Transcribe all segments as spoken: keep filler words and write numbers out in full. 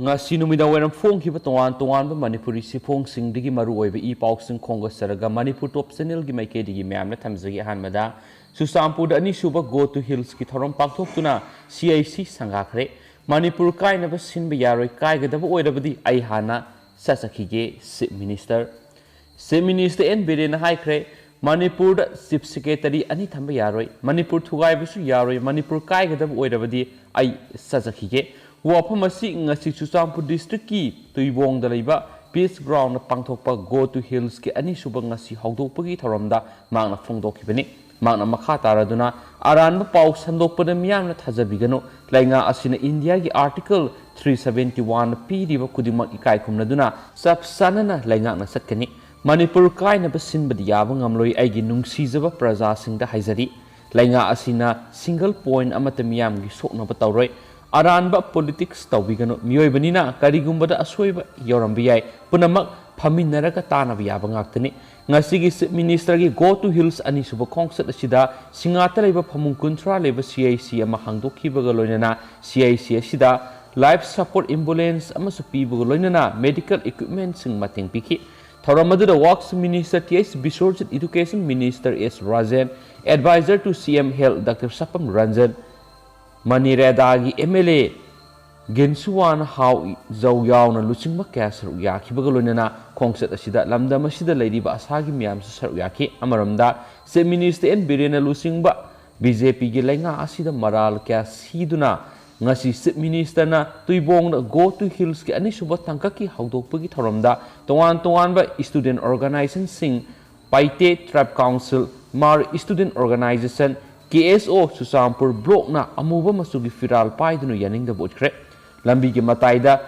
ꯉꯁꯤ ꯅꯨꯃꯤꯗꯥꯡ ꯋꯥꯏꯔꯝ ꯐꯣꯡꯈꯤꯕ ꯇꯣꯉꯥꯟ ꯇꯣꯉꯥꯟꯕ ꯃꯅꯤꯄꯨꯔꯤ ꯁꯤꯐꯣꯡꯁꯤꯡꯗꯒꯤ ꯃꯔꯨꯑꯣꯏꯕ ꯏ ꯄꯥꯎꯁꯤꯡ ꯈꯣꯝꯒꯠꯆꯔꯒ ꯃꯅꯤꯄꯨꯔ ꯇꯣꯞ ꯆꯦꯅꯦꯜꯒꯤ ꯃꯥꯏꯀꯩꯗꯒꯤ ꯃꯌꯥꯝꯅ ꯊꯝꯖꯒꯦ꯫ ꯑꯍꯥꯟꯕꯗ ꯆꯨꯔꯆꯥꯟꯄꯨꯔꯗ ꯑꯅꯤꯁꯨꯕ Go to Hillsꯀꯤ ꯊꯧꯔꯝ ꯄꯥꯡꯊꯣꯛꯇꯨꯅ CIC ꯁꯪꯒꯥꯈ꯭ꯔꯦ꯫ ꯃꯅꯤꯄꯨꯔ ꯀꯥꯏꯅꯕ ꯁꯤꯟꯕ ꯌꯥꯔꯣꯏ, ꯀꯥꯏꯒꯗꯕ ꯑꯣꯏꯔꯕꯗꯤ ꯑꯩ ꯍꯥꯟꯅ ꯆꯠꯆꯈꯤꯒꯦ, Chief Minister꯫ Chief Minister N ꯕꯤꯔꯦꯟꯅ ꯍꯥꯏꯈ꯭ꯔꯦ, ꯃꯅꯤꯄꯨꯔꯗ Chief Secretary ꯑꯅꯤ ꯊꯝꯕ ꯌꯥꯔꯣꯏ, ꯃꯅꯤꯄꯨꯔ ꯊꯨꯒꯥꯏꯕꯁꯨ ꯌꯥꯔꯣꯏ, ꯃꯅꯤꯄꯨꯔ ꯀꯥꯏꯒꯗꯕ ꯑꯣꯏꯔꯕꯗꯤ ꯑꯩ ꯆꯠꯆꯈꯤꯒꯦ꯫ ꯋꯥꯐꯝ ꯑꯁꯤ ꯉꯁꯤ ꯆꯨꯔꯆꯥꯟꯄꯨꯔ districtꯀꯤ ꯇꯨꯏꯕꯣꯡꯗ ꯂꯩꯕ Peace Groundꯗ ꯄꯥꯡꯊꯣꯛꯄ Go to Hillsꯀꯤ ꯑꯅꯤꯁꯨꯕ ꯉꯁꯤ ꯍꯧꯗꯣꯛꯄꯒꯤ ꯊꯧꯔꯝꯗ ꯃꯍꯥꯛꯅ ꯐꯣꯡꯗꯣꯛꯈꯤꯕꯅꯤ꯫ ꯃꯍꯥꯛꯅ ꯃꯈꯥ ꯇꯥꯔꯗꯨꯅ ꯑꯔꯥꯟꯕ ꯄꯥꯎ ꯁꯟꯗꯣꯛꯄꯗ ꯃꯤꯌꯥꯝꯅ ꯊꯥꯖꯕꯤꯒꯅꯨ꯫ ꯂꯩꯉꯥꯛ ꯑꯁꯤꯅ ꯏꯟꯗꯤꯌꯥꯒꯤ Article three seventy one ꯄꯤꯔꯤꯕ ꯈꯨꯗꯤꯡꯃꯛ ꯏꯀꯥꯏ ꯈꯨꯝꯅꯗꯨꯅ ꯆꯞ ꯆꯥꯅꯅ ꯂꯩꯉꯥꯛꯅ ꯆꯠꯀꯅꯤ꯫ ꯃꯅꯤꯄꯨꯔ ꯀꯥꯏꯅꯕ ꯁꯤꯟꯕꯗꯤ ꯌꯥꯕ ꯉꯝꯂꯣꯏ꯫ ꯑꯩꯒꯤ ꯅꯨꯡꯁꯤꯖꯕ ꯄ꯭ꯔꯖꯥꯁꯤꯡꯗ ꯍꯥꯏꯖꯔꯤ, ꯂꯩꯉꯥꯛ ꯑꯁꯤꯅ single point ꯑꯃꯠꯇ ꯃꯤꯌꯥꯝꯒꯤ ꯁꯣꯛꯅꯕ ꯇꯧꯔꯣꯏ꯫ ꯑꯔꯥꯟꯕ politics ꯇꯧꯕꯤꯒꯅꯨ꯫ ꯃꯤꯑꯣꯏꯕꯅꯤꯅ ꯀꯔꯤꯒꯨꯝꯕꯗ ꯑꯁꯣꯏꯕ ꯌꯥꯎꯔꯝꯕ ꯌꯥꯏ꯫ ꯄꯨꯝꯅꯃꯛ ꯐꯝꯃꯤꯟꯅꯔꯒ ꯇꯥꯅꯕ ꯌꯥꯕ ꯉꯥꯛꯇꯅꯤ꯫ ꯉꯁꯤꯒꯤ Chief Ministerꯒꯤ Go to Hills ꯑꯅꯤꯁꯨꯕ ꯈꯣꯡꯆꯠ ꯑꯁꯤꯗ ꯁꯤꯡꯉꯥꯠꯇ ꯂꯩꯕ ꯐꯃꯨꯡ ꯀꯨꯟꯊ꯭ꯔꯥ ꯂꯩꯕ CIC ꯑꯃ ꯍꯥꯡꯗꯣꯛꯈꯤꯕꯒ ꯂꯣꯏꯅꯅ CIC ꯑꯁꯤꯗ life support ambulance ꯑꯃꯁꯨ ꯄꯤꯕꯒ ꯂꯣꯏꯅꯅ medical equipmentꯁꯤꯡ ꯃꯇꯦꯡ ꯄꯤꯈꯤ꯫ ꯊꯧꯔꯝ ꯑꯗꯨꯗ Works Minister Th ꯕꯤꯁ꯭ꯋꯔꯖꯤꯠ, Education Minister S Rajen, Advisor to CM Health Doctor ꯁꯄꯝ Ranjan, ꯃꯅꯤꯔꯦꯗꯥꯒꯤ MLA ꯒꯤꯟꯁꯨꯋꯥꯟ ꯍꯥꯎ ꯖꯧ ꯌꯥꯎꯅ ꯂꯨꯆꯤꯡꯕ ꯀꯌꯥ ꯁꯔꯨꯛ ꯌꯥꯈꯤꯕꯒ ꯂꯣꯏꯅꯅ ꯈꯣꯡꯆꯠ ꯑꯁꯤꯗ ꯂꯝꯗꯝ ꯑꯁꯤꯗ ꯂꯩꯔꯤꯕ ꯑꯁꯥꯒꯤ ꯃꯤꯌꯥꯝꯁꯨ ꯁꯔꯨꯛ ꯌꯥꯈꯤ꯫ ꯑꯃꯔꯣꯝꯗ Chief Minister N ꯕꯤꯔꯦꯟꯅ ꯂꯨꯆꯤꯡꯕ BJPꯒꯤ ꯂꯩꯉꯥꯛ ꯑꯁꯤꯗ ꯃꯔꯥꯜ ꯀꯌꯥ ꯁꯤꯗꯨꯅ ꯉꯁꯤ Chief Ministerꯅ ꯇꯨꯏꯕꯣꯡꯗ Go to Hillsꯀꯤ ꯑꯅꯤꯁꯨꯕ ꯇꯥꯡꯀꯛꯀꯤ ꯍꯧꯗꯣꯛꯄꯒꯤ ꯊꯧꯔꯝꯗ ꯇꯣꯉꯥꯟ ꯇꯣꯉꯥꯟꯕ student organizationꯁꯤꯡ, ꯄꯥꯏꯇꯦ Tribe Council, ꯃꯥꯔ Student Organization, KSO ꯆꯨꯔꯆꯥꯟꯄꯨꯔ Blockꯅ ꯑꯃꯨꯕ ꯃꯆꯨꯒꯤ ꯐꯤꯔꯥꯜ ꯄꯥꯏꯗꯨꯅ ꯌꯥꯅꯤꯡꯗꯕ ꯎꯠꯈ꯭ꯔꯦ꯫ ꯂꯝꯕꯤꯒꯤ ꯃꯇꯥꯏꯗ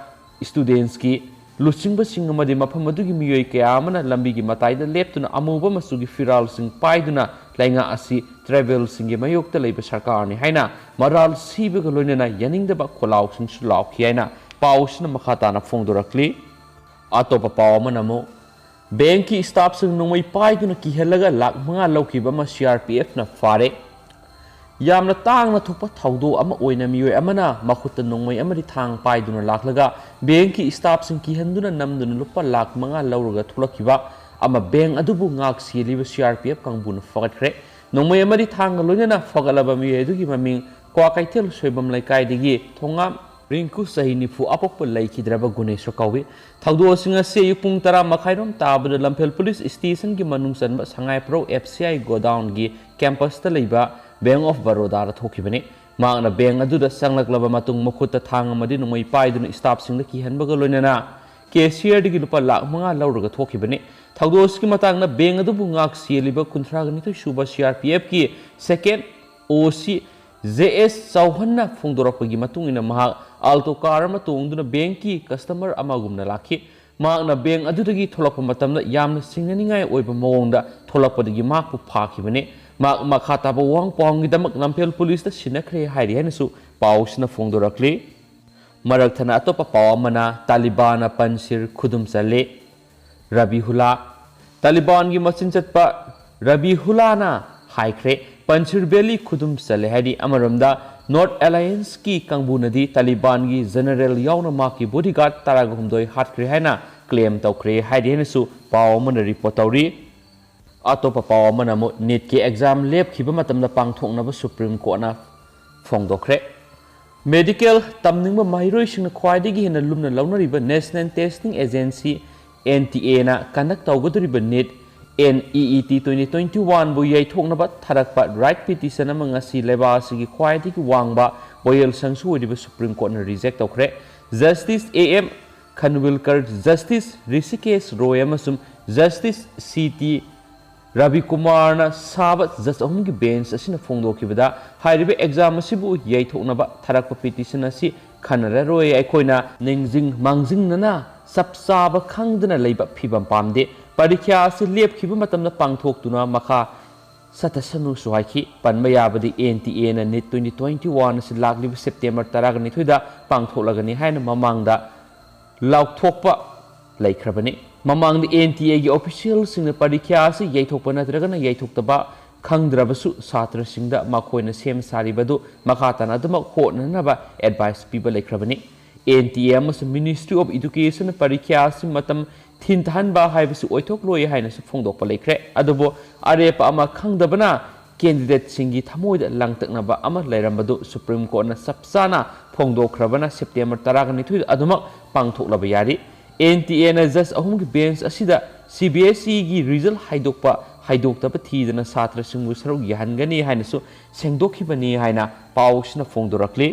studentsꯀꯤ ꯂꯨꯆꯤꯡꯕꯁꯤꯡ ꯑꯃꯗꯤ ꯃꯐꯝ ꯑꯗꯨꯒꯤ ꯃꯤꯑꯣꯏ ꯀꯌꯥ ꯑꯃꯅ ꯂꯝꯕꯤꯒꯤ ꯃꯇꯥꯏꯗ ꯂꯦꯞꯇꯨꯅ ꯑꯃꯨꯕ ꯃꯆꯨꯒꯤ ꯐꯤꯔꯥꯜꯁꯤꯡ ꯄꯥꯏꯗꯨꯅ ꯂꯩꯉꯥꯛ ꯑꯁꯤ tribal ꯁꯤꯡꯒꯤ ꯃꯥꯌꯣꯛꯇ ꯂꯩꯕ ꯁꯔꯀꯥꯔꯅꯤ ꯍꯥꯏꯅ ꯃꯔꯥꯜ ꯁꯤꯕꯒ ꯂꯣꯏꯅꯅ ꯌꯥꯅꯤꯡꯗꯕ ꯈꯣꯜꯂꯥꯎꯁꯤꯡꯁꯨ ꯂꯥꯎꯈꯤ ꯍꯥꯏꯅ ꯄꯥꯎ ꯑꯁꯤꯅ ꯃꯈꯥ ꯇꯥꯅ ꯐꯣꯡꯗꯣꯔꯛꯂꯤ꯫ ꯑꯇꯣꯞꯄ ꯄꯥꯎ ꯑꯃꯅ ꯑꯃꯨꯛ, bankꯀꯤ staffꯁꯤꯡ ꯅꯣꯡꯃꯩ ꯄꯥꯏꯗꯨꯅ ꯀꯤꯍꯜꯂꯒ ꯂꯥꯈ ꯃꯉꯥ ꯂꯧꯈꯤꯕ ꯑꯃ CRPFꯅ ꯐꯥꯔꯦ꯫ ꯌꯥꯝꯅ ꯇꯥꯡꯅ ꯊꯣꯛꯄ ꯊꯧꯗꯣꯛ ꯑꯃ ꯑꯣꯏꯅ ꯃꯤꯑꯣꯏ ꯑꯃꯅ ꯃꯈꯨꯠꯇ ꯅꯣꯡꯃꯩ ꯑꯃꯗꯤ ꯊꯥꯡ ꯄꯥꯏꯗꯨꯅ ꯂꯥꯛꯂꯒ ꯕꯦꯡꯛꯀꯤ staffꯁꯤꯡ ꯀꯤꯍꯟꯗꯨꯅ ꯅꯝꯗꯨꯅ ꯂꯨꯄꯥ ꯂꯥꯈ ꯃꯉꯥ ꯂꯧꯔꯒ ꯊꯣꯛꯂꯛꯈꯤꯕ ꯑꯃ ꯕꯦꯡꯛ ꯑꯗꯨꯕꯨ ꯉꯥꯛ ꯁꯦꯜꯂꯤꯕ C R P F ꯀꯥꯡꯕꯨꯅ ꯐꯒꯠꯈ꯭ꯔꯦ꯫ ꯅꯣꯡꯃꯩ ꯑꯃꯗꯤ ꯊꯥꯡꯒ ꯂꯣꯏꯅꯅ ꯐꯒꯠꯂꯕ ꯃꯤꯑꯣꯏ ꯑꯗꯨꯒꯤ ꯃꯃꯤꯡ ꯀ꯭ꯋꯥꯀꯩꯊꯦꯜ ꯁꯣꯏꯕꯝ ꯂꯩꯀꯥꯏꯗꯒꯤ ꯊꯣꯉꯥꯝ ꯔꯤꯡꯀꯨ, ꯆꯍꯤ ꯅꯤꯐꯨ, ꯑꯄꯣꯛꯄ ꯂꯩꯈꯤꯗ꯭ꯔꯕ ꯒꯨꯅꯦꯁꯣꯔ ꯀꯧꯏ꯫ ꯊꯧꯗꯣꯛꯁꯤꯡ ꯑꯁꯤ ꯑꯌꯨꯛ ꯄꯨꯡ ꯇꯔꯥ ꯃꯈꯥꯏꯔꯣꯝ ꯇꯥꯕꯗ ꯂꯝꯐꯦꯜ ꯄꯨꯂꯤꯁ ꯁ꯭ꯇꯦꯁꯟꯒꯤ ꯃꯅꯨꯡ ꯆꯟꯕ ꯁꯉꯥꯏꯄ꯭ꯔꯧ F C I ꯒꯣꯗꯥꯎꯟꯒꯤ ꯀꯦꯝꯄꯁꯇ ꯂꯩꯕ ꯕꯦꯡꯛ ꯑꯣꯐ ꯕꯔꯣꯗꯥꯗ ꯊꯣꯛꯈꯤꯕꯅꯤ꯫ ꯃꯍꯥꯛꯅ ꯕꯦꯡꯛ ꯑꯗꯨꯗ ꯆꯪꯂꯛꯂꯕ ꯃꯇꯨꯡ ꯃꯈꯨꯠꯇ ꯊꯥꯡ ꯑꯃꯗꯤ ꯅꯣꯡꯃꯩ ꯄꯥꯏꯗꯨꯅ staffꯁꯤꯡꯗ ꯀꯤꯍꯟꯕꯒ ꯂꯣꯏꯅꯅ cashier ꯗꯒꯤ ꯂꯨꯄꯥ ꯂꯥꯈ ꯃꯉꯥ ꯂꯧꯔꯒ ꯊꯣꯛꯈꯤꯕꯅꯤ꯫ ꯊꯧꯗꯣꯛ ꯑꯁꯤꯒꯤ ꯃꯇꯥꯡꯗ ꯕꯦꯡꯛ ꯑꯗꯨꯕꯨ ꯉꯥꯛ ꯁꯦꯜꯂꯤꯕ ꯀꯨꯟꯊ꯭ꯔꯥꯒ ꯅꯤꯊꯣꯏ ꯁꯨꯕ C R P F ꯀꯤ second O C J S ꯆꯥꯎꯍꯟꯅ ꯐꯣꯡꯗꯣꯔꯛꯄꯒꯤ ꯃꯇꯨꯡ ꯏꯟꯅ ꯃꯍꯥꯛ Alto car ꯑꯃ ꯇꯣꯡꯗꯨꯅ ꯕꯦꯡꯛꯀꯤ customer ꯑꯃꯒꯨꯝꯅ ꯂꯥꯛꯈꯤ꯫ ꯃꯍꯥꯛꯅ ꯕꯦꯡꯛ ꯑꯗꯨꯗꯒꯤ ꯊꯣꯛꯂꯛꯄ ꯃꯇꯝꯗ ꯌꯥꯝꯅ ꯆꯤꯡꯅꯅꯤꯡꯉꯥꯏ ꯑꯣꯏꯕ ꯃꯑꯣꯡꯗ ꯊꯣꯛꯂꯛꯄꯗꯒꯤ ꯃꯍꯥꯛꯄꯨ ꯐꯥꯈꯤꯕꯅꯤ꯫ ꯃꯍꯥꯛ ꯃꯈꯥ ꯇꯥꯕ ꯋꯥꯍꯪ ꯄꯥꯎꯍꯪꯒꯤꯗꯃꯛ ꯂꯝꯐꯦꯜ ꯄꯨꯂꯤꯁꯇ ꯁꯤꯟꯅꯈ꯭ꯔꯦ ꯍꯥꯏꯔꯤ ꯍꯥꯏꯅꯁꯨ ꯄꯥꯎꯁꯤꯅ ꯐꯣꯡꯗꯣꯔꯛꯂꯤ꯫ ꯃꯔꯛ ꯊꯠꯅ ꯑꯇꯣꯞꯄ ꯄꯥꯎ ꯑꯃꯅ ꯇꯥꯂꯤꯕꯥꯟꯅ ꯄꯟꯁꯤꯔ ꯈꯨꯗꯨꯝ ꯆꯜꯂꯤ꯫ ꯔꯕꯤꯍꯨꯂꯥ꯫ ꯇꯥꯂꯤꯕꯥꯟꯒꯤ ꯃꯆꯤꯟ ꯆꯠꯄ ꯔꯕꯤꯍꯨꯂꯥꯅ ꯍꯥꯏꯈ꯭ꯔꯦ, ꯄꯟꯁꯤꯔ ꯚꯦꯂꯤ ꯈꯨꯗꯨꯝ ꯆꯜꯂꯦ ꯍꯥꯏꯔꯤ꯫ ꯑꯃꯔꯣꯝꯗ North Alliance ꯀꯤ ꯀꯥꯡꯕꯨꯅꯗꯤ ꯇꯥꯂꯤꯕꯥꯟꯒꯤ ꯖꯦꯅꯔꯦꯜ ꯌꯥꯎꯅ ꯃꯍꯥꯛꯀꯤ bodyguard ꯇꯔꯥꯒ ꯍꯨꯝꯗꯣꯏ ꯍꯥꯠꯈ꯭ꯔꯦ ꯍꯥꯏꯅ claim ꯇꯧꯈ꯭ꯔꯦ ꯍꯥꯏꯔꯤ ꯍꯥꯏꯅꯁꯨ ꯄꯥꯎ ꯑꯃꯅ report ꯇꯧꯔꯤ꯫ ꯑꯇꯣꯞꯄ ꯄꯥꯎ ꯑꯃꯅ ꯑꯃꯨꯛ NEET ꯀꯤ exam ꯂꯦꯞꯈꯤꯕ ꯃꯇꯝꯗ ꯄꯥꯡꯊꯣꯛꯅꯕ Supreme Court ꯅ ꯐꯣꯡꯗꯣꯛꯈ꯭ꯔꯦ꯫ Medical ꯇꯝꯅꯤꯡꯕ ꯃꯍꯩꯔꯣꯏꯁꯤꯡꯅ ꯈ꯭ꯋꯥꯏꯗꯒꯤ ꯍꯦꯟꯅ ꯂꯨꯝꯅ ꯂꯧꯅꯔꯤꯕ National Testing Agency, N T A ꯅ conduct ꯇꯧꯒꯗꯧꯔꯤꯕ NEET, N E E T twenty twenty-one ꯕꯨ ꯌꯩꯊꯣꯛꯅꯕ ꯊꯥꯔꯛꯄ writ petition ꯑꯃ ꯉꯁꯤ ꯂꯩꯕꯥꯛ ꯑꯁꯤꯒꯤ ꯈ꯭ꯋꯥꯏꯗꯒꯤ ꯋꯥꯡꯕ ꯋꯥꯌꯦꯜ ꯁꯪꯁꯨ ꯑꯣꯏꯔꯤꯕ Supreme Court ꯅ reject ꯇꯧꯈ꯭ꯔꯦ꯫ Justice A M Khanwilkar, Justice Hrishikesh Roy ꯑꯃꯁꯨꯡ Justice C T ꯔꯕꯤꯀꯨꯃꯥꯔꯅ ꯁꯥꯕ judge ꯑꯍꯨꯝꯒꯤ bench ꯑꯁꯤꯅ ꯐꯣꯡꯗꯣꯛꯈꯤꯕꯗ, ꯍꯥꯏꯔꯤꯕ exam ꯑꯁꯤꯕꯨ ꯌꯩꯊꯣꯛꯅꯕ ꯊꯥꯔꯛꯄ petition ꯑꯁꯤ ꯈꯟꯅꯔꯔꯣꯏ꯫ ꯑꯩꯈꯣꯏꯅ ꯅꯤꯡꯖꯤꯡ ꯃꯥꯡꯖꯤꯡꯅꯅ ꯆꯞ ꯆꯥꯕ ꯈꯪꯗꯅ ꯂꯩꯕ ꯐꯤꯕꯝ ꯄꯥꯝꯗꯦ꯫ ꯄꯔꯤꯈ꯭ꯌꯥ ꯑꯁꯤ ꯂꯦꯞꯈꯤꯕ ꯃꯇꯝꯗ ꯄꯥꯡꯊꯣꯛꯇꯨꯅ ꯃꯈꯥ ꯆꯠꯊꯁꯅꯨꯁꯨ ꯍꯥꯏꯈꯤ꯫ ꯄꯟꯕ ꯌꯥꯕꯗꯤ, N T A ꯅ NEET twenty twenty-one ꯑꯁꯤ ꯂꯥꯛꯂꯤꯕ September ꯇꯔꯥꯒ ꯅꯤꯊꯣꯏꯗ ꯄꯥꯡꯊꯣꯛꯂꯒꯅꯤ ꯍꯥꯏꯅ ꯃꯃꯥꯡꯗ ꯂꯥꯎꯊꯣꯛꯄ ꯂꯩꯈ꯭ꯔꯕꯅꯤ꯫ ꯃꯃꯥꯡꯗ N T A ꯒꯤ official ꯁꯤꯡꯅ ꯄꯔꯤꯈ꯭ꯌꯥ ꯑꯁꯤ ꯌꯩꯊꯣꯛꯄ ꯅꯠꯇ꯭ꯔꯒꯅ ꯌꯩꯊꯣꯛꯇꯕ ꯈꯪꯗ꯭ꯔꯕꯁꯨ ꯁꯥꯇ꯭ꯔꯁꯤꯡꯗ ꯃꯈꯣꯏꯅ ꯁꯦꯝ ꯁꯥꯔꯤꯕꯗꯨ ꯃꯈꯥ ꯇꯥꯅ ꯑꯗꯨꯃꯛ ꯍꯣꯠꯅꯅꯕ advice ꯄꯤꯕ ꯂꯩꯈ꯭ꯔꯕꯅꯤ꯫ N T A ꯑꯃꯁꯨꯡ Ministry of Education ꯄꯔꯤꯈ꯭ꯌꯥ ꯑꯁꯤ ꯃꯇꯝ ꯊꯤꯟꯊꯍꯟꯕ ꯍꯥꯏꯕꯁꯤ ꯑꯣꯏꯊꯣꯛꯂꯣꯏ ꯍꯥꯏꯅꯁꯨ ꯐꯣꯡꯗꯣꯛꯄ ꯂꯩꯈ꯭ꯔꯦ꯫ ꯑꯗꯨꯕꯨ ꯑꯔꯦꯞꯄ ꯑꯃ ꯈꯪꯗꯕꯅ candidateꯁꯤꯡꯒꯤ ꯊꯃꯣꯏꯗ ꯂꯥꯡꯇꯛꯅꯕ ꯑꯃ ꯂꯩꯔꯝꯕꯗꯨ Supreme Courtꯅ ꯆꯞ ꯆꯥꯅ ꯐꯣꯡꯗꯣꯛꯈ꯭ꯔꯕꯅ September ꯇꯔꯥꯒ ꯅꯤꯊꯣꯏꯗ ꯑꯗꯨꯃꯛ ꯄꯥꯡꯊꯣꯛꯂꯕ ꯌꯥꯔꯤ꯫ N T Aꯅ judge ꯑꯍꯨꯝꯒꯤ bench ꯑꯁꯤꯗ C B S Eꯒꯤ result ꯍꯥꯏꯗꯣꯛꯄ ꯍꯥꯏꯗꯣꯛꯇꯕ ꯊꯤꯗꯅ ꯁꯥꯇ꯭ꯔꯁꯤꯡꯕꯨ ꯁꯔꯨꯛ ꯌꯥꯍꯟꯒꯅꯤ ꯍꯥꯏꯅꯁꯨ ꯁꯦꯡꯗꯣꯛꯈꯤꯕꯅꯤ ꯍꯥꯏꯅ ꯄꯥꯎꯁꯤꯅ ꯐꯣꯡꯗꯣꯔꯛꯂꯤ꯫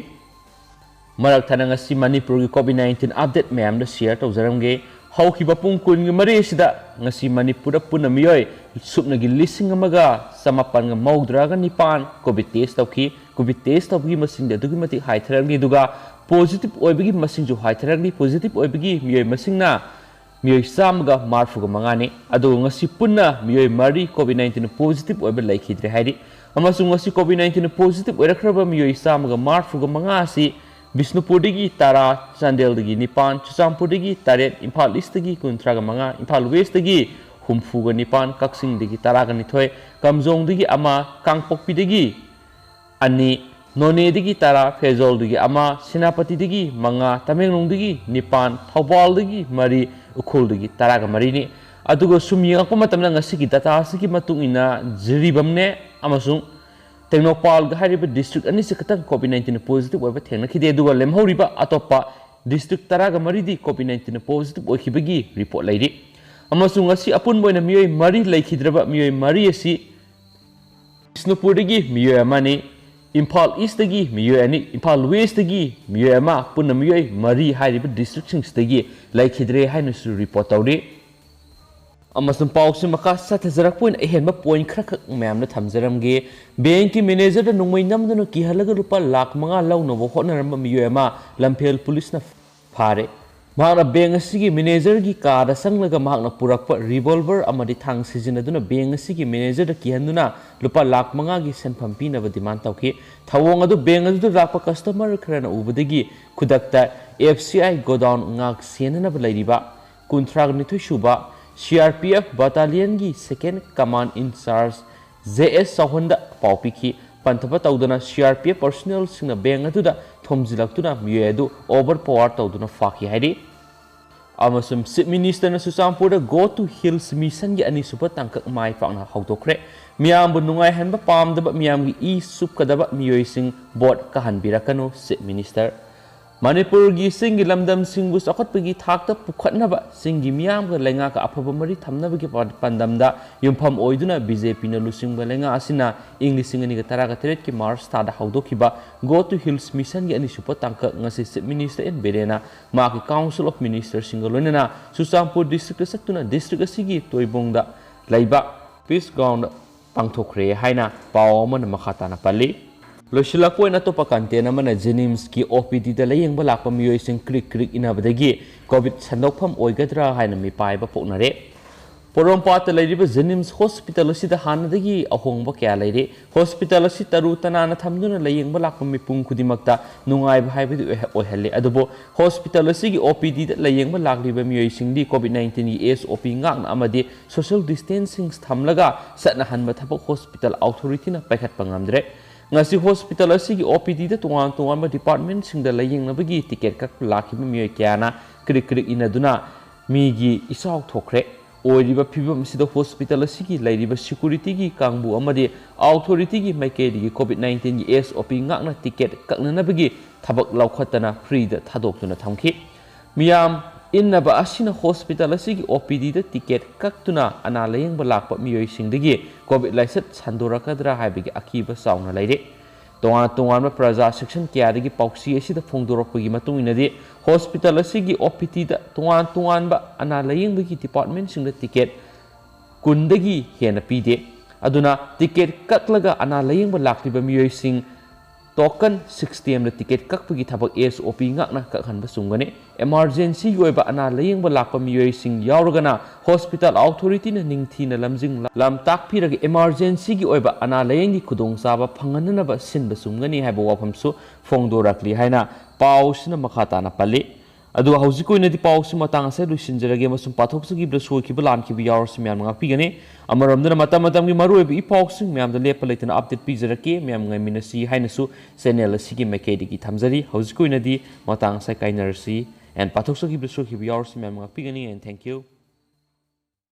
ꯃꯔꯛ ꯊꯠꯅ ꯉꯁꯤ ꯃꯅꯤꯄꯨꯔꯒꯤ COVID nineteen update ꯃꯌꯥꯝꯗ share ꯇꯧꯖꯔꯝꯒꯦ꯫ ꯍꯧꯈꯤꯕ ꯄꯨꯡ ꯀꯨꯟꯒ ꯃꯔꯤ ꯑꯁꯤꯗ ꯉꯁꯤ ꯃꯅꯤꯄꯨꯔꯗ ꯄꯨꯟꯅ ꯃꯤꯑꯣꯏ ꯁꯨꯞꯅꯒꯤ ꯂꯤꯁꯤꯡ ꯑꯃꯒ ꯆꯃꯥꯄꯟꯒ ꯃꯧꯗ꯭ꯔꯥꯒ ꯅꯤꯄꯥꯟ COVID test ꯇꯧꯈꯤ꯫ COVID test ꯇꯧꯕꯒꯤ ꯃꯁꯤꯡꯗꯤ ꯑꯗꯨꯛꯀꯤ ꯃꯇꯤꯛ ꯍꯥꯏꯊꯔꯛꯂꯤ, ꯑꯗꯨꯒ positive ꯑꯣꯏꯕꯒꯤ ꯃꯁꯤꯡꯁꯨ ꯍꯥꯏꯊꯔꯛꯂꯤ꯫ Positive ꯑꯣꯏꯕꯒꯤ ꯃꯤꯑꯣꯏ ꯃꯁꯤꯡꯅ ꯃꯤꯑꯣꯏ ꯆꯥꯝꯃꯒ ꯃꯔꯤꯐꯨꯒ ꯃꯉꯥꯅꯤ꯫ ꯑꯗꯨꯒ ꯉꯁꯤ ꯄꯨꯟꯅ ꯃꯤꯑꯣꯏ ꯃꯔꯤ COVID nineteen positive ꯑꯣꯏꯕ ꯂꯩꯈꯤꯗ꯭ꯔꯦ ꯍꯥꯏꯔꯤ꯫ ꯑꯃꯁꯨꯡ ꯉꯁꯤ COVID nineteen positive ꯑꯣꯏꯔꯛꯈ꯭ꯔꯕ ꯃꯤꯑꯣꯏ ꯆꯥꯝꯃꯒ ꯃꯔꯤꯐꯨꯒ ꯃꯉꯥ ꯑꯁꯤ ꯕꯤꯁꯅꯨꯄꯨꯔꯗꯒꯤ ꯇꯔꯥ, ꯆꯥꯟꯗꯦꯜꯗꯒꯤ ꯅꯤꯄꯥꯟ, ꯆꯨꯔꯆꯥꯟꯄꯨꯔꯗꯒꯤ ꯇꯔꯦꯠ, ꯏꯝꯐꯥꯜ ꯏꯁꯇꯒꯤ ꯀꯨꯟꯊ꯭ꯔꯥꯒ ꯃꯉꯥ, ꯏꯝꯐꯥꯜ ꯋꯦꯁꯇꯒꯤ ꯍꯨꯝꯐꯨꯒ ꯅꯤꯄꯥꯟ, ꯀꯛꯆꯤꯡꯗꯒꯤ ꯇꯔꯥꯒ ꯅꯤꯊꯣꯏ, ꯀꯥꯝꯖꯣꯡꯗꯒꯤ ꯑꯃ, ꯀꯥꯡꯄꯣꯛꯄꯤꯗꯒꯤ ꯑꯅꯤ, ꯅꯣꯅꯦꯗꯒꯤ ꯇꯔꯥ, ꯐꯦꯖꯣꯜꯗꯒꯤ ꯑꯃ, ꯁꯦꯅꯥꯄꯇꯤꯗꯒꯤ ꯃꯉꯥ, ꯇꯃꯦꯡꯂꯣꯡꯗꯒꯤ ꯅꯤꯄꯥꯟ, ꯊꯧꯕꯥꯜꯗꯒꯤ ꯃꯔꯤ, ꯎꯈ꯭ꯔꯨꯜꯗꯒꯤ ꯇꯔꯥꯒ ꯃꯔꯤꯅꯤ꯫ ꯑꯗꯨꯒ ꯁꯨꯝ ꯌꯦꯡꯉꯛꯄ ꯃꯇꯝꯗ ꯉꯁꯤꯒꯤ data ꯑꯁꯤꯒꯤ ꯃꯇꯨꯡ ꯏꯟꯅ ꯖꯤꯔꯤꯕꯥꯝꯅꯦ ꯑꯃꯁꯨꯡ ꯇꯦꯡꯅꯧꯄꯥꯜꯒ ꯍꯥꯏꯔꯤꯕ district ꯑꯅꯤꯁꯤ ꯈꯛꯇꯪ COVID nineteen positive ꯑꯣꯏꯕ ꯊꯦꯡꯅꯈꯤꯗꯦ꯫ ꯑꯗꯨꯒ ꯂꯦꯝꯍꯧꯔꯤꯕ ꯑꯇꯣꯞꯄ district ꯇꯔꯥꯒ ꯃꯔꯤꯗꯤ COVID nineteen positive ꯑꯣꯏꯈꯤꯕꯒꯤ report ꯂꯩꯔꯤ꯫ ꯑꯃꯁꯨꯡ ꯉꯁꯤ ꯑꯄꯨꯟꯕ ꯑꯣꯏꯅ ꯃꯤꯑꯣꯏ ꯃꯔꯤ ꯂꯩꯈꯤꯗ꯭ꯔꯕ ꯃꯤꯑꯣꯏ ꯃꯔꯤ ꯑꯁꯤ ꯕꯤꯁꯅꯨꯄꯨꯔꯗꯒꯤ ꯃꯤꯑꯣꯏ ꯑꯃꯅꯤ, ꯏꯝꯐꯥꯜ ꯏꯁꯇꯒꯤ ꯃꯤꯑꯣꯏ ꯑꯅꯤ, ꯏꯝꯐꯥꯜ ꯋꯦꯁꯇꯒꯤ ꯃꯤꯑꯣꯏ ꯑꯃ, ꯄꯨꯟꯅ ꯃꯤꯑꯣꯏ ꯃꯔꯤ ꯍꯥꯏꯔꯤꯕ districtꯁꯤꯡꯁꯤꯗꯒꯤ ꯂꯩꯈꯤꯗ꯭ꯔꯦ ꯍꯥꯏꯅꯁꯨ report ꯇꯧꯔꯤ꯫ ꯑꯃꯁꯨꯡ ꯄꯥꯎꯁꯤ ꯃꯈꯥ ꯆꯠꯊꯖꯔꯛꯄ ꯑꯣꯏꯅ ꯑꯍꯦꯟꯕ point ꯈꯔꯈꯛ ꯃꯌꯥꯝꯗ ꯊꯝꯖꯔꯝꯒꯦ꯫ Bankꯀꯤ managerꯗ ꯅꯣꯡꯃꯩ ꯅꯝꯗꯨꯅ ꯀꯤꯍꯜꯂꯒ ꯂꯨꯄꯥ ꯂꯥꯈ ꯃꯉꯥ ꯂꯧꯅꯕ ꯍꯣꯠꯅꯔꯝꯕ ꯃꯤꯑꯣꯏ ꯑꯃ ꯂꯝꯐꯦꯜ ꯄꯨꯂꯤꯁꯅ ꯐꯥꯔꯦ꯫ ꯃꯍꯥꯛꯅ bank ꯑꯁꯤꯒꯤ managerꯒꯤ carꯗ ꯆꯪꯂꯒ ꯃꯍꯥꯛꯅ ꯄꯨꯔꯛꯄ revolver ꯑꯃꯗꯤ ꯊꯥꯡ ꯁꯤꯖꯤꯟꯅꯗꯨꯅ bank ꯑꯁꯤꯒꯤ managerꯗ ꯀꯤꯍꯟꯗꯨꯅ ꯂꯨꯄꯥ ꯂꯥꯈ ꯃꯉꯥꯒꯤ ꯁꯦꯟꯐꯝ ꯄꯤꯅꯕ demand ꯇꯧꯈꯤ꯫ ꯊꯧꯑꯣꯡ ꯑꯗꯨ bank ꯑꯗꯨꯗ ꯂꯥꯛꯄ customer ꯈꯔꯅ ꯎꯕꯗꯒꯤ ꯈꯨꯗꯛꯇ F C I godown ꯉꯥꯛ ꯁꯦꯟꯅꯅꯕ ꯂꯩꯔꯤꯕ ꯀꯨꯟꯊ꯭ꯔꯥ ꯅꯤꯊꯣꯏ ꯁꯨꯕ C R P F battalionꯒꯤ second command in charge J S ꯆꯥꯎꯍꯟꯗ ꯄꯥꯎ ꯄꯤꯈꯤ꯫ ꯄꯟꯊꯕ ꯇꯧꯗꯅ ꯁꯤ ꯑꯥꯔ ꯄꯤ ꯑꯦꯐ ꯄꯔꯁꯣꯅꯦꯜꯁꯤꯡꯅ ꯕꯦꯡ ꯑꯗꯨꯗ ꯊꯣꯝꯖꯤꯜꯂꯛꯇꯨꯅ ꯃꯤꯑꯣꯏ ꯑꯗꯨ ꯑꯣꯚꯔ ꯄꯥꯋꯔ ꯇꯧꯗꯨꯅ ꯐꯥꯈꯤ ꯍꯥꯏꯔꯤ꯫ ꯑꯃꯁꯨꯡ ꯆꯤꯐ ꯃꯤꯅꯤꯁꯇꯔꯅ ꯆꯨꯔꯆꯥꯟꯄꯨꯔꯗ Go to Hills ꯃꯤꯁꯟꯒꯤ ꯑꯅꯤꯁꯨꯕ ꯇꯥꯡꯀꯛ ꯃꯥꯏ ꯄꯥꯛꯅ ꯍꯧꯗꯣꯛꯈ꯭ꯔꯦ꯫ ꯃꯤꯌꯥꯝꯕꯨ ꯅꯨꯡꯉꯥꯏꯍꯟꯕ ꯄꯥꯝꯗꯕ, ꯃꯤꯌꯥꯝꯒꯤ ꯏ ꯆꯨꯞꯀꯗꯕ ꯃꯤꯑꯣꯏꯁꯤꯡ ꯚꯣꯠ ꯀꯥꯍꯟꯕꯤꯔꯛꯀꯅꯨ, ꯆꯤꯐ ꯃꯤꯅꯤꯁꯇꯔ꯫ ꯃꯅꯤꯄꯨꯔꯒꯤ ꯆꯤꯡꯒꯤ ꯂꯝꯗꯝꯁꯤꯡꯕꯨ ꯆꯥꯎꯈꯠꯄꯒꯤ ꯊꯥꯛꯇ ꯄꯨꯈꯠꯅꯕ, ꯆꯤꯡꯒꯤ ꯃꯤꯌꯥꯝꯒ ꯂꯩꯉꯥꯛꯀ ꯑꯐꯕ ꯃꯔꯤ ꯊꯝꯅꯕꯒꯤ ꯄꯥꯟꯗꯝꯗ ꯌꯨꯝꯐꯝ ꯑꯣꯏꯗꯨꯅ ꯕꯤ ꯖꯦ ꯄꯤꯅ ꯂꯨꯆꯤꯡꯕ ꯂꯩꯉꯥꯛ ꯑꯁꯤꯅ ꯏꯪ ꯂꯤꯁꯤꯡ ꯑꯅꯤꯒ ꯇꯔꯥꯒ ꯇꯔꯦꯠꯀꯤ ꯃꯥꯔꯆ ꯊꯥꯗ ꯍꯧꯗꯣꯛꯈꯤꯕ Go to Hills ꯃꯤꯁꯟꯒꯤ ꯑꯅꯤꯁꯨꯕ ꯇꯥꯡꯀꯛ ꯉꯁꯤ ꯆꯤꯐ ꯃꯤꯅꯤꯁꯇꯔ ꯑꯦꯟ ꯕꯤꯔꯦꯟꯅ ꯃꯍꯥꯛꯀꯤ ꯀꯥꯎꯟꯁꯤꯜ ꯑꯣꯐ ꯃꯤꯅꯤꯁꯇꯔꯁꯤꯡꯒ ꯂꯣꯏꯅꯅ ꯆꯨꯔꯆꯥꯟꯄꯨꯔ ꯗꯤꯁꯇ꯭ꯔꯤꯛꯇ ꯆꯠꯇꯨꯅ ꯗꯤꯁꯇ꯭ꯔꯤꯛ ꯑꯁꯤꯒꯤ ꯇꯣꯏꯕꯣꯡꯗ ꯂꯩꯕ ꯄꯤꯁ ꯒ꯭ꯔꯥꯎꯟꯗ ꯄꯥꯡꯊꯣꯛꯈ꯭ꯔꯦ ꯍꯥꯏꯅ ꯄꯥꯎ ꯑꯃꯅ ꯃꯈꯥ ꯇꯥꯅ ꯄꯜꯂꯤ꯫ ꯂꯣꯏꯁꯤꯜꯂꯛꯄ ꯑꯣꯏꯅ ꯑꯇꯣꯞꯄ ꯀꯟꯇꯦꯟ ꯑꯃꯅ ꯖꯦꯅꯤꯝꯁꯀꯤ ꯑꯣ ꯄꯤ ꯗꯤꯗ ꯂꯥꯌꯦꯡꯕ ꯂꯥꯛꯄ ꯃꯤꯑꯣꯏꯁꯤꯡ ꯀ꯭ꯔꯤꯛ ꯀ꯭ꯔꯤꯛ ꯏꯟꯅꯕꯗꯒꯤ ꯀꯣꯚꯤꯗ ꯁꯟꯗꯣꯛꯐꯝ ꯑꯣꯏꯒꯗ꯭ꯔꯥ ꯍꯥꯏꯅ ꯃꯤꯄꯥꯏꯕ ꯄꯣꯛꯅꯔꯦ꯫ ꯄꯣꯔꯣꯝꯄꯥꯠꯇ ꯂꯩꯔꯤꯕ ꯖꯦꯅꯤꯝꯁ ꯍꯣꯁꯄꯤꯇꯥꯜ ꯑꯁꯤꯗ ꯍꯥꯟꯅꯗꯒꯤ ꯑꯍꯣꯡꯕ ꯀꯌꯥ ꯂꯩꯔꯦ꯫ ꯍꯣꯁꯄꯤꯇꯥꯜ ꯑꯁꯤ ꯇꯔꯨ ꯇꯅꯥꯟꯅ ꯊꯝꯗꯨꯅ ꯂꯥꯌꯦꯡꯕ ꯂꯥꯛꯄ ꯃꯤꯄꯨꯝ ꯈꯨꯗꯤꯡꯃꯛꯇ ꯅꯨꯡꯉꯥꯏꯕ ꯍꯥꯏꯕꯗꯨ ꯑꯣꯏꯍ-, ꯑꯣꯏꯍꯜꯂꯤ꯫ ꯑꯗꯨꯕꯨ ꯍꯣꯁꯄꯤꯇꯥꯜ ꯑꯁꯤꯒꯤ ꯑꯣ ꯄꯤ ꯗꯤꯗ ꯂꯥꯌꯦꯡꯕ ꯂꯥꯛꯂꯤꯕ ꯃꯤꯑꯣꯏꯁꯤꯡꯗꯤ ꯀꯣꯚꯤꯗ ꯅꯥꯏꯟꯇꯤꯟꯒꯤ ꯑꯦꯁ ꯑꯣ ꯄꯤ ꯉꯥꯛꯅ ꯑꯃꯗꯤ ꯁꯣꯁꯤꯌꯦꯜ ꯗꯤꯁꯇꯦꯟꯁꯤꯡ ꯊꯝꯂꯒ ꯆꯠꯅꯍꯟꯕ ꯊꯕꯛ ꯍꯣꯁꯄꯤꯇꯥꯜ ꯑꯣꯊꯣꯔꯤꯇꯤꯅ ꯄꯥꯏꯈꯠꯄ ꯉꯝꯗ꯭ꯔꯦ꯫ ꯉꯁꯤ ꯍꯣꯁꯄꯤꯇꯥꯜ ꯑꯁꯤꯒꯤ ꯑꯣ ꯄꯤ ꯗꯤꯗ ꯇꯣꯉꯥꯟ ꯇꯣꯉꯥꯟꯕ ꯗꯤꯄꯥꯔꯠꯃꯦꯟꯁꯤꯡꯗ ꯂꯥꯌꯦꯡꯅꯕꯒꯤ ꯇꯤꯀꯦꯠ ꯀꯛꯄ ꯂꯥꯛꯈꯤꯕ ꯃꯤꯑꯣꯏ ꯀꯌꯥꯅ ꯀ꯭ꯔꯤꯛ ꯀ꯭ꯔꯤꯛ ꯏꯟꯅꯗꯨꯅ ꯃꯤꯒꯤ ꯏꯆꯥꯎ ꯊꯣꯛꯈ꯭ꯔꯦ꯫ ꯑꯣꯏꯔꯤꯕ ꯐꯤꯕꯝ ꯑꯁꯤꯗ ꯍꯣꯁꯄꯤꯇꯥꯜ ꯑꯁꯤꯒꯤ ꯂꯩꯔꯤꯕ ꯁꯦꯀ꯭ꯌꯨꯔꯤꯇꯤꯒꯤ ꯀꯥꯡꯕꯨ ꯑꯃꯗꯤ ꯑꯣꯊꯣꯔꯤꯇꯤꯒꯤ ꯃꯥꯏꯀꯩꯗꯒꯤ ꯀꯣꯚꯤꯗ ꯅꯥꯏꯟꯇꯤꯟꯒꯤ ꯑꯦꯁ ꯑꯣ ꯄꯤ ꯉꯥꯛꯅ ꯇꯤꯀꯦꯠ ꯀꯛꯅꯅꯕꯒꯤ ꯊꯕꯛ ꯂꯧꯈꯠꯇꯅ ꯐ꯭ꯔꯤꯗ ꯊꯥꯗꯣꯛꯇꯨꯅ ꯊꯝꯈꯤ꯫ ꯃꯤꯌꯥꯝ ꯏꯟꯅꯕ ꯑꯁꯤꯅ ꯍꯣꯁꯄꯤꯇꯥꯜ ꯑꯁꯤꯒꯤ ꯑꯣ ꯄꯤ ꯗꯤꯗ ꯇꯤꯀꯦꯠ ꯀꯛꯇꯨꯅ ꯑꯅꯥ ꯂꯥꯌꯦꯡꯕ ꯂꯥꯛꯄ ꯃꯤꯑꯣꯏꯁꯤꯡꯗꯒꯤ ꯀꯣꯚꯤꯗ ꯂꯥꯏꯆꯠ ꯁꯟꯗꯣꯔꯛꯀꯗ꯭ꯔꯥ ꯍꯥꯏꯕꯒꯤ ꯑꯀꯤꯕ ꯆꯥꯎꯅ ꯂꯩꯔꯦ꯫ ꯇꯣꯉꯥꯟ ꯇꯣꯉꯥꯟꯕ ꯄ꯭ꯔꯖꯥ ꯁꯦꯛꯁꯟ ꯀꯌꯥꯗꯒꯤ ꯄꯥꯎꯆꯦ ꯑꯁꯤꯗ ꯐꯣꯡꯗꯣꯔꯛꯄꯒꯤ ꯃꯇꯨꯡ ꯏꯟꯅꯗꯤ, ꯍꯣꯁꯄꯤꯇꯥꯜ ꯑꯁꯤꯒꯤ ꯑꯣ ꯄꯤ ꯗꯤꯗ ꯇꯣꯉꯥꯟ ꯇꯣꯉꯥꯟꯕ ꯑꯅꯥ ꯂꯥꯌꯦꯡꯕꯒꯤ ꯗꯤꯄꯥꯔꯠꯃꯦꯟꯁꯤꯡꯗ ꯇꯤꯀꯦꯠ ꯀꯨꯟꯗꯒꯤ ꯍꯦꯟꯅ ꯄꯤꯗꯦ꯫ ꯑꯗꯨꯅ ꯇꯤꯀꯦꯠ ꯀꯛꯂꯒ ꯑꯅꯥ ꯂꯥꯌꯦꯡꯕ ꯂꯥꯛꯂꯤꯕ ꯃꯤꯑꯣꯏꯁꯤꯡ ꯇꯣꯀꯟ ꯁꯤꯁꯇꯦꯝꯗ ꯇꯤꯀꯦꯠ ꯀꯛꯄꯒꯤ ꯊꯕꯛ ꯑꯦꯁ ꯑꯣ ꯄꯤ ꯉꯥꯛꯅ ꯀꯛꯍꯟꯕ ꯆꯨꯝꯒꯅꯤ꯫ ꯏꯃꯥꯔꯖꯦꯟꯁꯤꯒꯤ ꯑꯣꯏꯕ ꯑꯅꯥ ꯂꯥꯌꯦꯡꯕ ꯂꯥꯛꯄ ꯃꯤꯑꯣꯏꯁꯤꯡ ꯌꯥꯎꯔꯒꯅ ꯍꯣꯁꯄꯤꯇꯥꯜ ꯑꯣꯊꯣꯔꯤꯇꯤꯅ ꯅꯤꯡꯊꯤꯅ ꯂꯝꯖꯤꯡ ꯂꯝꯇꯥꯛꯄꯤꯔꯒ ꯏꯃꯥꯔꯖꯦꯟꯁꯤꯒꯤ ꯑꯣꯏꯕ ꯑꯅꯥ ꯂꯥꯌꯦꯡꯒꯤ ꯈꯨꯗꯣꯡꯆꯥꯕ ꯐꯪꯍꯟꯅꯅꯕ ꯁꯤꯟꯕ ꯆꯨꯝꯒꯅꯤ ꯍꯥꯏꯕ ꯋꯥꯐꯝꯁꯨ ꯐꯣꯡꯗꯣꯔꯛꯂꯤ ꯍꯥꯏꯅ ꯄꯥꯎꯁꯤꯅ ꯃꯈꯥ ꯇꯥꯅ ꯄꯜꯂꯤ꯫ ꯑꯗꯨꯒ ꯍꯧꯖꯤꯛꯀꯤ ꯑꯣꯏꯅꯗꯤ ꯄꯥꯎꯁꯤ ꯃꯇꯥꯡ ꯑꯁꯤꯗ ꯂꯣꯏꯁꯤꯟꯖꯔꯒꯦ, ꯑꯃꯁꯨꯡ ꯄꯥꯊꯣꯛꯆꯈꯤꯕꯗ ꯁꯣꯏꯈꯤꯕ ꯂꯥꯟꯈꯤꯕ ꯌꯥꯎꯔꯁꯨ ꯃꯌꯥꯝꯅ ꯉꯥꯛꯄꯤꯒꯅꯤ꯫ ꯑꯃꯔꯣꯝꯗꯅ ꯃꯇꯝ ꯃꯇꯝꯒꯤ ꯃꯔꯨꯑꯣꯏꯕ ꯏ ꯄꯥꯎꯁꯤꯡ ꯃꯌꯥꯝꯗ ꯂꯦꯞꯄ ꯂꯩꯇꯅ update ꯄꯤꯖꯔꯛꯀꯦ꯫ ꯃꯌꯥꯝ ꯉꯥꯏꯃꯤꯟꯅꯁꯤ ꯍꯥꯏꯅꯁꯨ channel ꯑꯁꯤꯒꯤ ꯃꯥꯏꯀꯩꯗꯒꯤ ꯊꯝꯖꯔꯤ꯫ ꯍꯧꯖꯤꯛꯀꯤ ꯑꯣꯏꯅꯗꯤ ꯃꯇꯥꯡ ꯑꯁꯤꯗ ꯀꯥꯏꯅꯔꯁꯤ꯫ And ꯄꯥꯊꯣꯛꯆꯈꯤꯕꯗ ꯁꯣꯏꯈꯤꯕ ꯌꯥꯎꯔꯁꯨ ꯃꯌꯥꯝ ꯉꯥꯛꯄꯤꯒꯅꯤ꯫ And thank you꯫